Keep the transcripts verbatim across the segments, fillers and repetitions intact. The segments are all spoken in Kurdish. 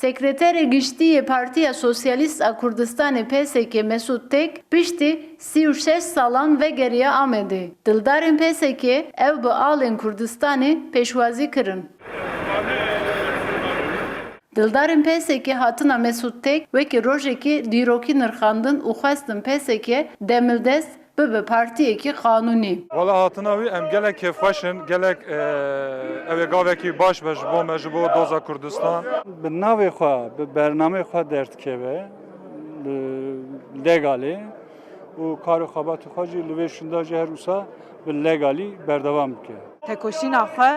Sekreterê Giştî yê Partiya Sosyalîst a Kurdistanê P S K Mesûd Tek piştî sî û şeş salan vegeriya Amedê. Dildarên P S K ew bi alên Kurdistanê pêşwazî kirin. Dildarên P S K hatina Mesûd Tek wekî rojekî dîrokî nirxandin û xwestin P S K demildest bibe partiyekî qanûnî. Wela hatina wî em gelek kêfxweş in, gelek, e, ew ê gavekî baş be ji bo me, ji bo doza Kurdistan. Bi navê xwe, bi bernameyê xwe derdikeve li legalê û kar û xebatê xwe jî li vê şûnda jî her wisa bi legalî berdewam bike. Tekoşîna xwe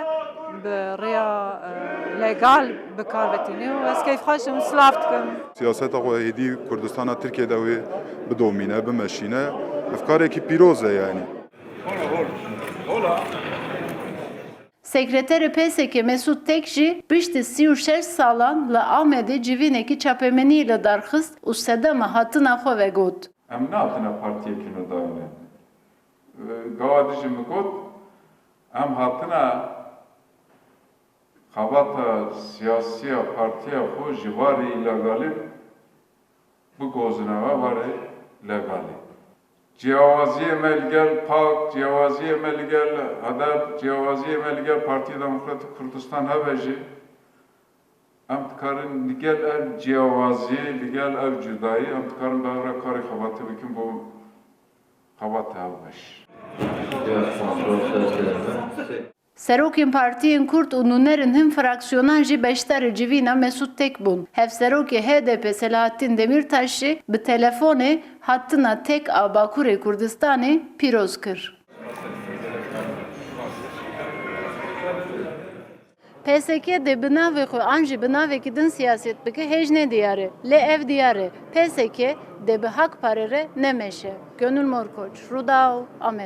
bi rêya, e, legal bi kar ve tîne û ez keyfxweş im, silav dikim. Siyaseta xwe êdî Kurdistana Tirkiyê de wê bidomîne, bimeşîne. Ev karekî pîroz e yanî. Sekreterê P S K Mesûd Tek jî piştî sî û şeş salan li Amedê civînekî çapemeniyê li dar xist û sedema hatina xwe vegot. Em nehatine partiyekî nû dayîne. Gava dijî min got, em hatine xebata siyasî ya partiya xwe ji varê îlegalî bigozine ve varê legalî. Ciyawaziyê me li gel pak, ciyawaziyê me li gel hedef, ciyawaziyê me li gel Partiya Demokratîk Kurdistan hebe jî, em dikarin li gel ev ciyawaziyê, li gel ev cudayî, em dikarin bi hev re karê xebatê bikin bo xebatê hev beş. Serokên partiyên Kurd û nûnerên hin fraksiyonan jî beşdarî civîna Mesûd Tek bûn. Hevserokê H D P Selahattîn Demîrtaş jî bi telefonê hatina Tek a Bakurê Kurdistanê pîroz kir. P S K dê bi navê xwe an jî bi navekî din siyaset bike, hêj ne diyar e. Lê ev diyar e, P S K dê bi Hak Parê re nemeşe. Gönül Morkoç, Rûdaw, Amed.